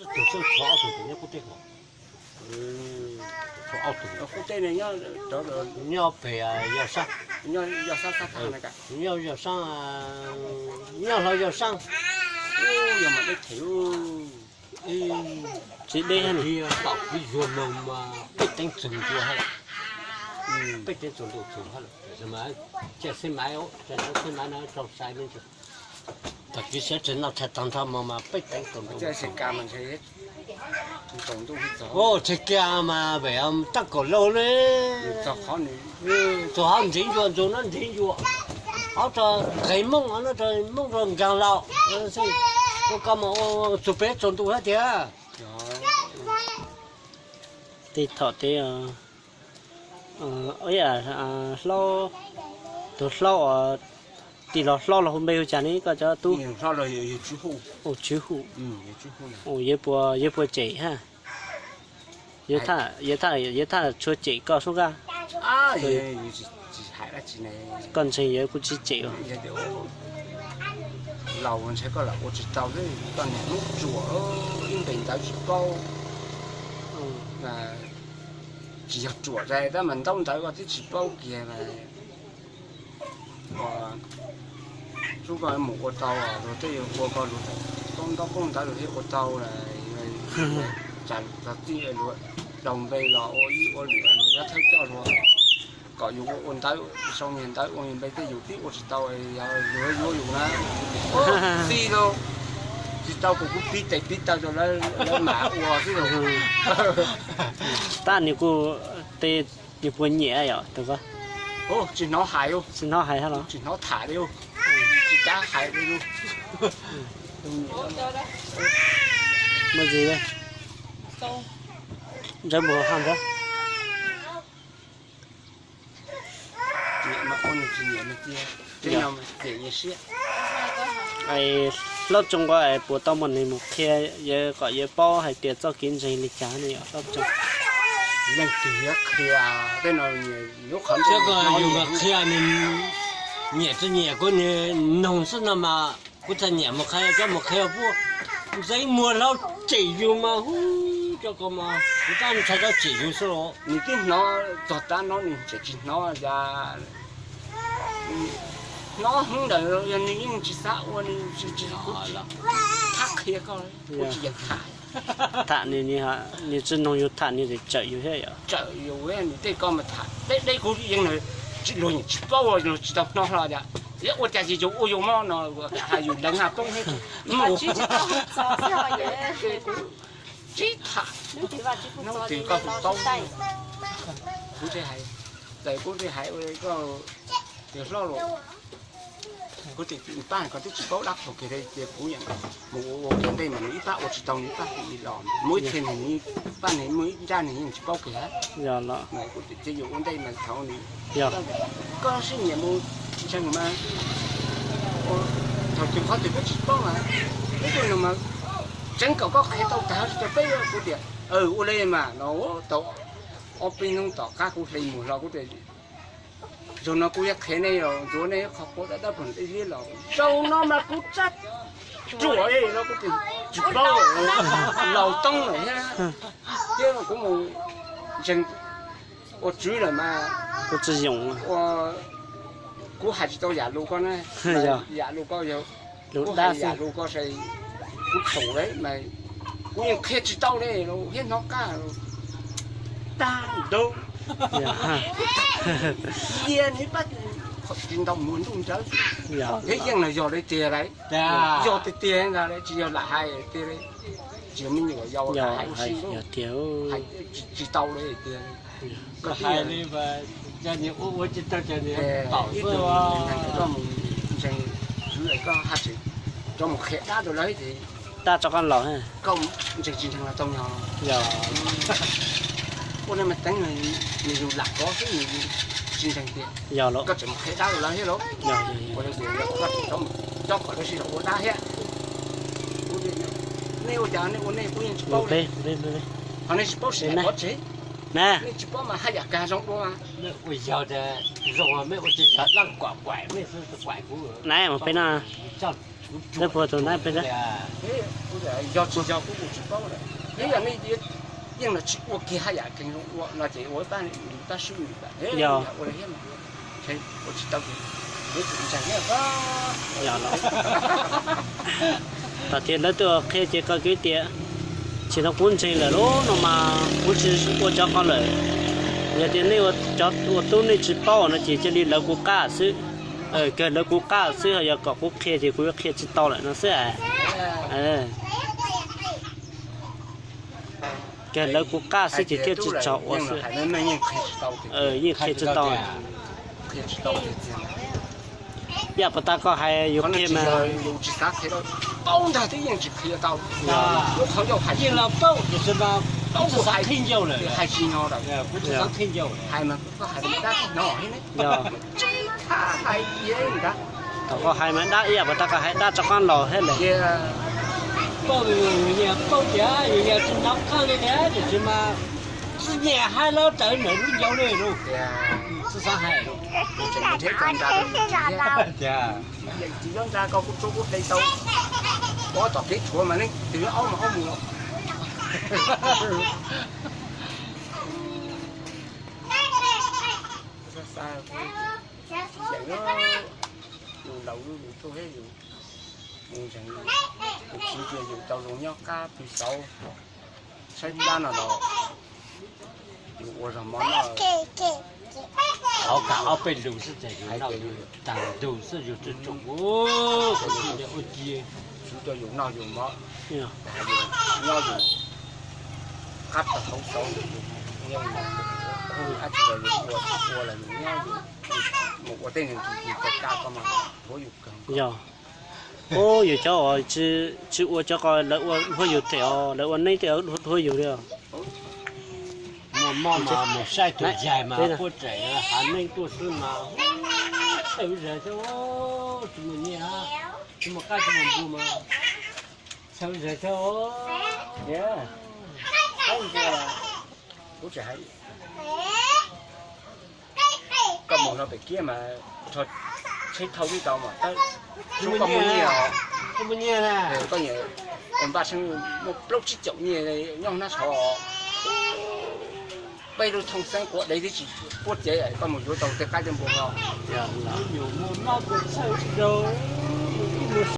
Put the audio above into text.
Tus xwb tshuav ob tug tus nyob qub teb ko. Tshuav ob tug. Nyob pem Yaj Sab. Nyob Yaj Sab, nyob hlo Yaj Sab. Tsis deb thiab. Tom kwv yuag moog mas peb teev txug ncua hab lawm. Peb teev txug ntuj txug hab lawm. Cia xib maiv, cia xib maiv no raug sai me ntsis. Tag kis sawv tsees noj tshais tag nrho mog mas peb teev txug ntuj txug. Tshais kiag mas vem tab kaum lauj le. Txug hov nrhiv ncua ntxug no nrhiv ncua. Hov rau nqeg Moob no rau Moob rau nkaag laus. Ua ko mas ua txug peb txug ntuj hab tiag. Tej thaum teb hlaub, tus hlaub uas tim los hlob los hu npe hu cas ne koj cov tub? Tswv Hu. Yawg puas, yawg puas cem hab? Yawg thaj, yawg thaj tshua cem koj sub nqaj? Koj ntseeg yawg kuj tsis cem. Laus ntshai koj lam ua tsis tau xwb, koj niam hnub ruam ib npe ntawv tsis paub. Tsis yog ruam tab mas ntaub ntawv koj twb tsis paub kiag mas. Sub koj mus ua tau luag tej yuav ua koj luag, koj ntaub koj ntawv luag thiaj ua tau lawm. Tsam txog txij luag daug npe los ua ib ua lwm luag yuav thawj coj luag kom yus ua ua ntawv sau nyiag ntawv ua nyiag npe tej yus twb ua tsis tau, yog luag yuav yus na. Txij lauj, tsis tau kuv kuv pib tes pib taw rau lawv mam ua xwb lauj. Tab nws kuj tej nws puas nyiam yom tus ko? Tsis hnov hais, tsis hnov hais hab los? Tsis hnov tham li, tsis kav hais li. Muaj ntsis, ntsawb npua haj ntsawb. Hlob Tsoo ko puas tau muaj neeg mus qhia yawg kom yawg paub hais tias txoj kev ntseeg li cas ne yom Hlob Tsoo? Leej twg yuav qhia, tej no yus qhov ntseeg yus mus qhia nws nyiam tsis nyiam kuv nws noog xwb no mas kuv txhaj nyiam mus qhia, cov mus qhia puab ntxeev muag hlob tsem yus mas hu, cov ko mas kuv tab ntshai cov tsem yus xwb los. Nws twb hnov txog tab no nws tseem tsis hnov cas. Hnov hnub ntawd yog nws yeej tsis xav ua, nws tsis, kuv tsis, thab qhia koj, kuv tsis yeem tham. Tham nws, nws tsis noog yus tham nws tseem tsawm yus thiab yom. Tsawm yus, nws tej ko mas tham deb deb kuv yeej, luag yeej tsis paub, luag tsis tau hnov hlo cas. Yog ua cas ces yus ua yus mob no, hais yus deev haj poob thiab. Tsis tham, hnub twg koj hu paub, kuv tsis hais, txawm kuv tsis hais ua koj tias hlob los, kuv tias pab koj twb tsis paub dab qhuas kiag li ces kuv yeej mus ua ua kiag ntej mas nws ib pab ua tsis tau nws ib pab hu los, muaj ib txhia nws ib pab nws muaj ib nrab nws yeej tsis paub kiag. Kuv tias ces yus ua ntej mas thaum nws, koj sib nyiam mus ntseeg mas thaum twg qhov twg koj tsis paub mas, ib tug no mas tseev kom koj qhia tau tag tsis tau peb, kuv tias ua li mas no tau ob peb hnub tom qab kuv hle mus hlo kuv tias zaum no kuv yuav qhia nej los ntxuav nej qhov quav dawb dawb pog ntej liab los zaum no mas kuv tsab ruam li no kuv tsis paub, laus toob lawm thiab, thiab kuv mus ntseeg ua tswv lawm mas kuv tsis yoom, kuv hais tsis tau yam lus ko na, yam lus ko yog kuv hais yam lus ko es kuv txhaum lawm mas kuv yeej qhia tsis tau li thiab hnov qab tag nrho. Cia nws pab tsis ntau muag ntuj nrawd thiab yeej los yog li tiag lawm, yog tiag tiag ntag tsis yog lam hais tiag li, tsis yog me nyuam yau hais ua si, tsis tau li tiag. Koj hais li, cov niag ua ua tsis tau cov niag tau ib tug neeg koj mus ntseeg, koj haj tseem coj mus qhia dab rau lawv ces dab rov qab los, koj ntseeg tsis ntseeg los tau nyob. Ua li mas teev nws yus lam kov xwb nws tsis ntseeg tiag, yog los koj tseem mus qhia dab rau lawv thiab los. Ua li tias koj tseem coj kom lawv sib zog ua dab thiab. Nej ua cas nej ua nej kuv yeej tsis paub li. Ho nej tsis paub sim neej pov tseg, nej tsis paub mas haj yam kag zoo dua mas. Mej ua yog zoo, mej ua tsis yog dab kuam kuam mej xwb kuam kuv na, peb no. Lawv puag tus nab peb, yog tsis yog kuv kuv tsis paub lawm. Yog nej yeej los tsis ua kiag haj yam kheev zoo ua no ces ua tab tab sub nws, yog ua tsis tau, ntseeg. Yog los, tam tias lawv tuaj qhia ces koj kev tias, tsis tau kuv ntseeg lawm lauj no mas kuv tsis ua cov ko lawm. Yog tias nej ua tub nej tsis paub no ces cia li lawv kuv qab xwb. Kawg lawv kuv qab xwb, ho yog kom kuv qhia ces kuv yuav qhia tsis tau lawm no xwb. Kawg lawv kuv qab xwb ces thiaj tsis txhob ua xwb. Yeej qhia tsis tau. Yam puas tas koj hais yus qhia mas, yus tsis xav qhia, paub ntag twb yeej tsis qhia tau. Lub qhov ncauj hais, yeej los paub tiam sis mas paub xav qhia ncauj lawm, hais tsis no lawm. Kuv tsis xav qhia ncauj, hais mas koj hais dab no, yog thaum koj hais mas dab ib yam puas tas koj hais dab rov qab los thiab lawm. Paub, yus nyias paub tias yus nyias tsis hnov qhaj li tiag tiam sis mas txij nyias hais los raws ntawm lub ncauj li lauj. Tsis xav hais, tsis nyob ntsa koj kuj tsuab kuj hle tau, pov tom kev tshuav mas leej twg ob mas ob mus. Yus laus lub yus tuaj thiab yus mus ntseeg, tus txiv tias yus tau zoo nyob qab pw xauv saib plab no los, yus ua zog mov noj. Qhov kam ob peb lus xwb ces yus noj yus tag ntug xwb yus tseem tsum ua cia. Txiv coj yus noj yus mov, yus nyob yus qab tau hauv xauv, yus yeej hu dab tsi los yus ua, ua los yus nyob yus mus ua tej neeg tsis tau kaj koj mas nthuav yus kawg. Yog, yus cov uas tsis ua cov ko lawv ua nthuav yus them os, lawv ua neeb tej nthuav yus li os. Muaj mob mas mus saib tus yaig mas puab tseem hav neeb tuaj xwb mas txhawj zag thiab, tsis muaj nyiaj, tsis muaj qab tsis muaj npua mas txhawj zag thiab. Kuv tseem hais, koj mus no pem kiab mas rho tsheb thauj twb tau mas, koj muaj nyiaj, koj muaj nyiaj na, koj nyiam ua npaj seeb muaj plaub tsib caum nyiaj nyob hnab tsho, peb lub thooj xeeb quav dev twb tsis puab cev, koj mus yuav tau tej qaib tej npua no. Nyuam muaj mob kuj txhawj rau.